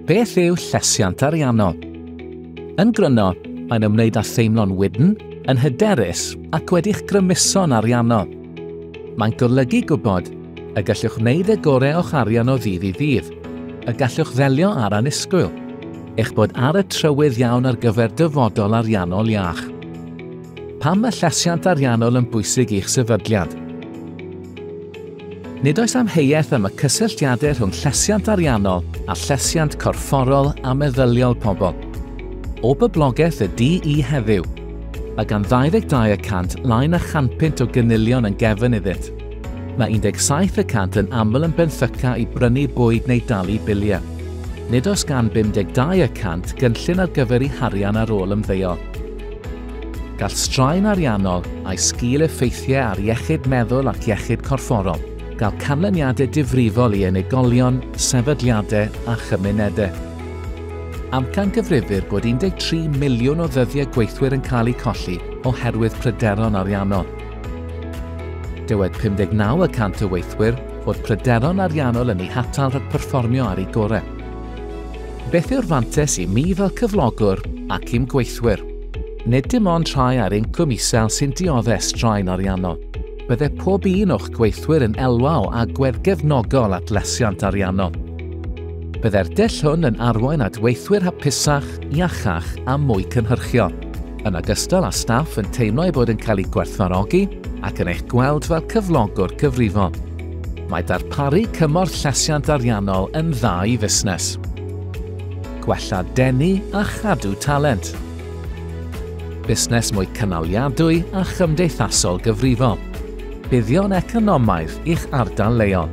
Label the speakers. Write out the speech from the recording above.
Speaker 1: Beth yw llesiant ariannol? Yn gryno, mae'n ymwneud â theimlo'n wydn, yn hyderus ac wedi'ch grymuso'n ariannol. Mae'n golygu gwybod y gallwch wneud y gorau o'ch arian o ddydd i ddydd, y gallwch ddelio â'r annisgwyl, eich bod ar y trywydd iawn ar gyfer dyfodol ariannol iach. Pam mae llesiant ariannol yn bwysig i'ch sefydliad? Nid oes amheuaeth am y cysylltiadau rhwng llesiant ariannol a llesiant corfforol a meddyliol pobl. O boblogaeth y DE heddiw, mae gan 22 y cant lai na chanpunt o gynilion yn gefn iddynt. Mae 17 y cant yn aml yn benthyca i brynu bwyd neu dalu biliau. Nid oes gan 52 y cant gynllun ar gyfer eu harian ar ôl ymddeol. Gall straen ariannol a'i sgil effeithiau ar iechyd meddwl ac iechyd corfforol gael canlyniadau difrifol i unigolion, sefydliadau a chymunedau. Amcangyfrifir bod 13 miliwn o ddyddiau gweithwyr yn cael eu colli oherwydd pryderon ariannol. Dywed 59 y cant o weithwyr fod pryderon ariannol yn eu hatal rhag perfformio ar eu gorau. Beth yw'r fantes i mi fel cyflogwr ac i'm gweithwyr? Nid dim ond rhai ar incwm isel sy'n dioddef straen ariannol. Bydde pob un o'ch gweithwyr yn elwa o agwedd gefnogol at lesiant ariannol. Bydde'r dull hwn yn arwain at weithwyr hapusach, iachach a mwy cynhyrchiol, yn ogystal â staff yn teimlo eu bod yn cael eu gwerthfawrogi ac yn eich gweld fel cyflogwr cyfrifol. Mae darparu cymorth llesiant ariannol yn dda i fusnes. Gwella denu a chadw talent. Busnes mwy cynaliadwy a chymdeithasol gyfrifol. Buddion economaidd i'ch ardal leol.